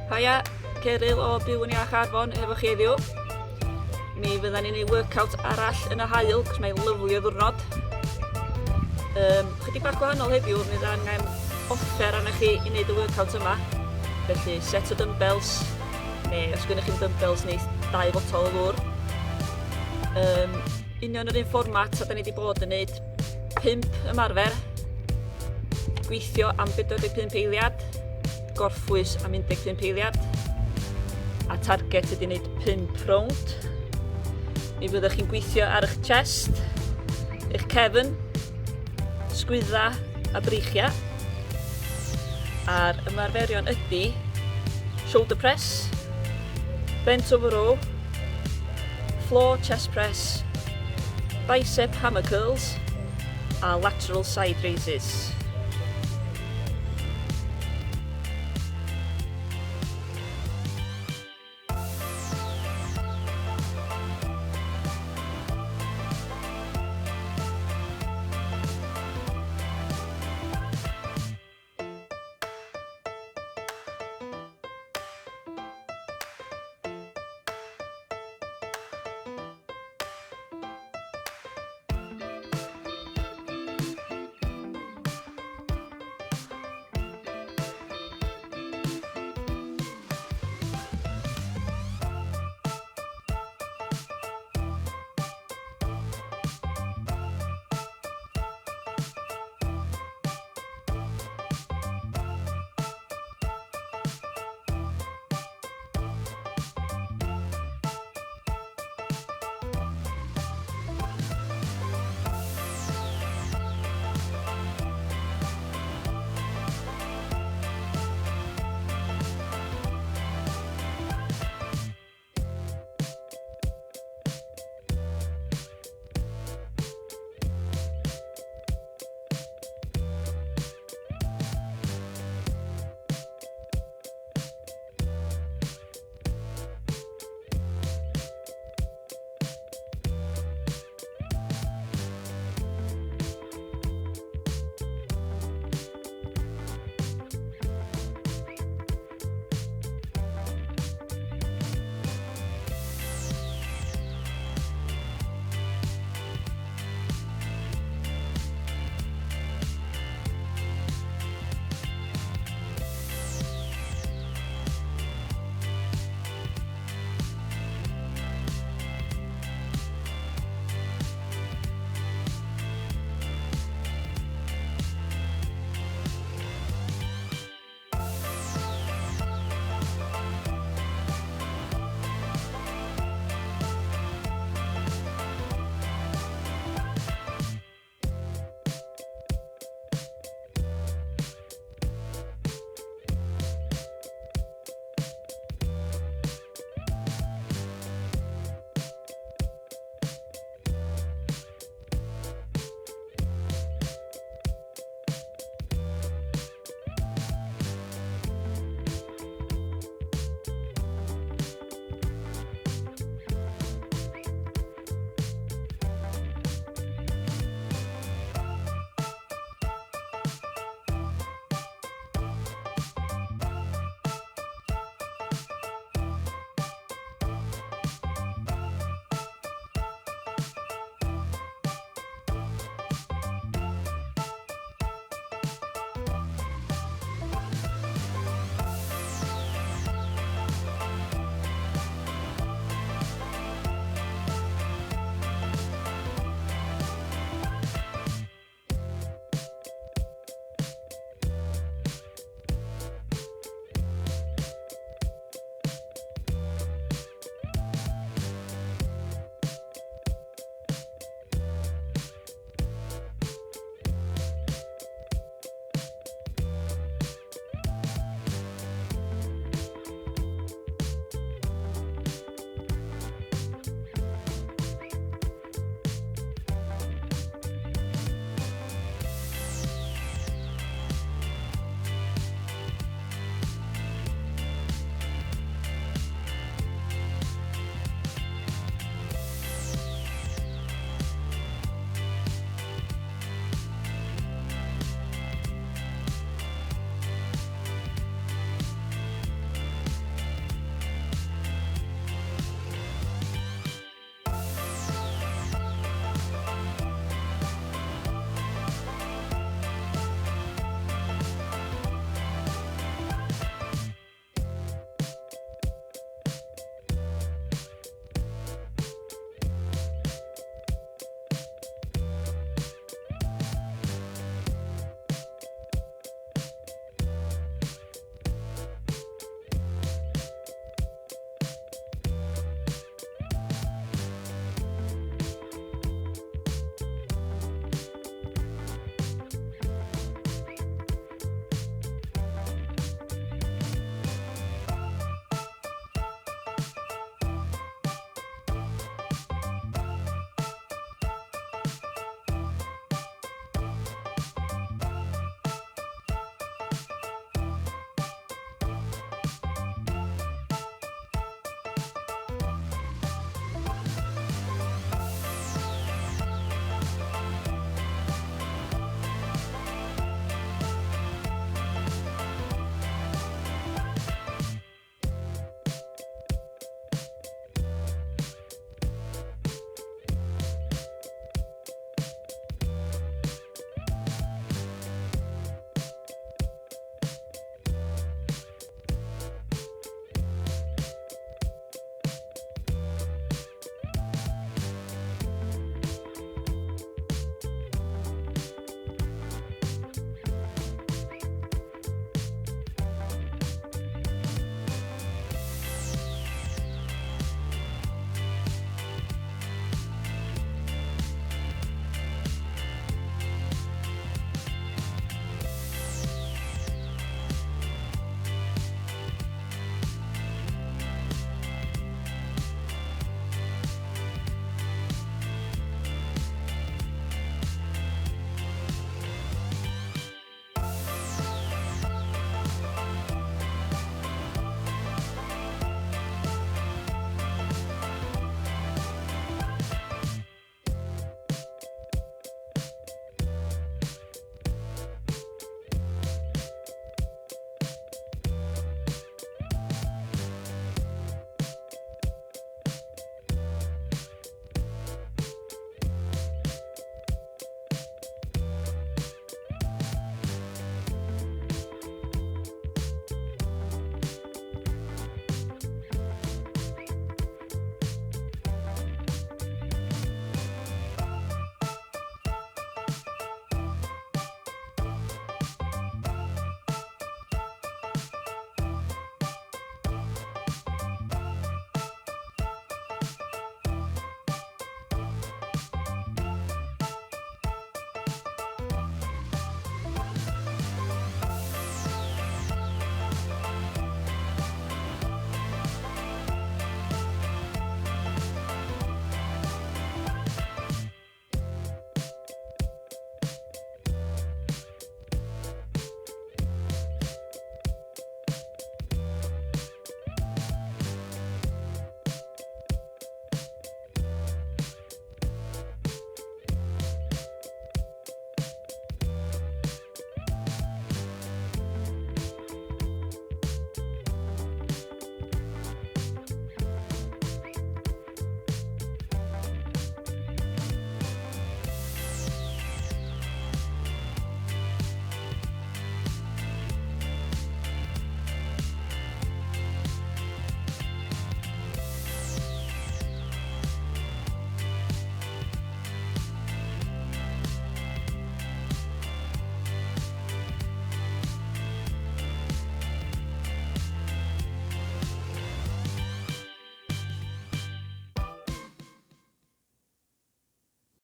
Haia, Ceryl o Byw yn Iach Arfon efo chi heddiw. Mi fyddan ni'n ei workout arall yn y haul, cos mae'n lyfli o ddwrnod. Chydig bach gwahanol heddiw, mi fydd angen offer arnoch chi i wneud y workout yma. Felly set o dumbbells, neu os gennych chi'n dumbbells, neu dau fotol o ddŵr. Union yr un fformat a da ni wedi bod yn wneud 5 ymarfer, gweithio am 45 eiliad, gorffwys am 15 eiliad, a target ydy wneud 5 rownd. Mi fyddwch chi'n gweithio ar eich chest, eich cefn, sgwydda a breichiau. A'r ymarferion ydy shoulder press, bent over row, floor chest press, bicep hammer curls a lateral side raises.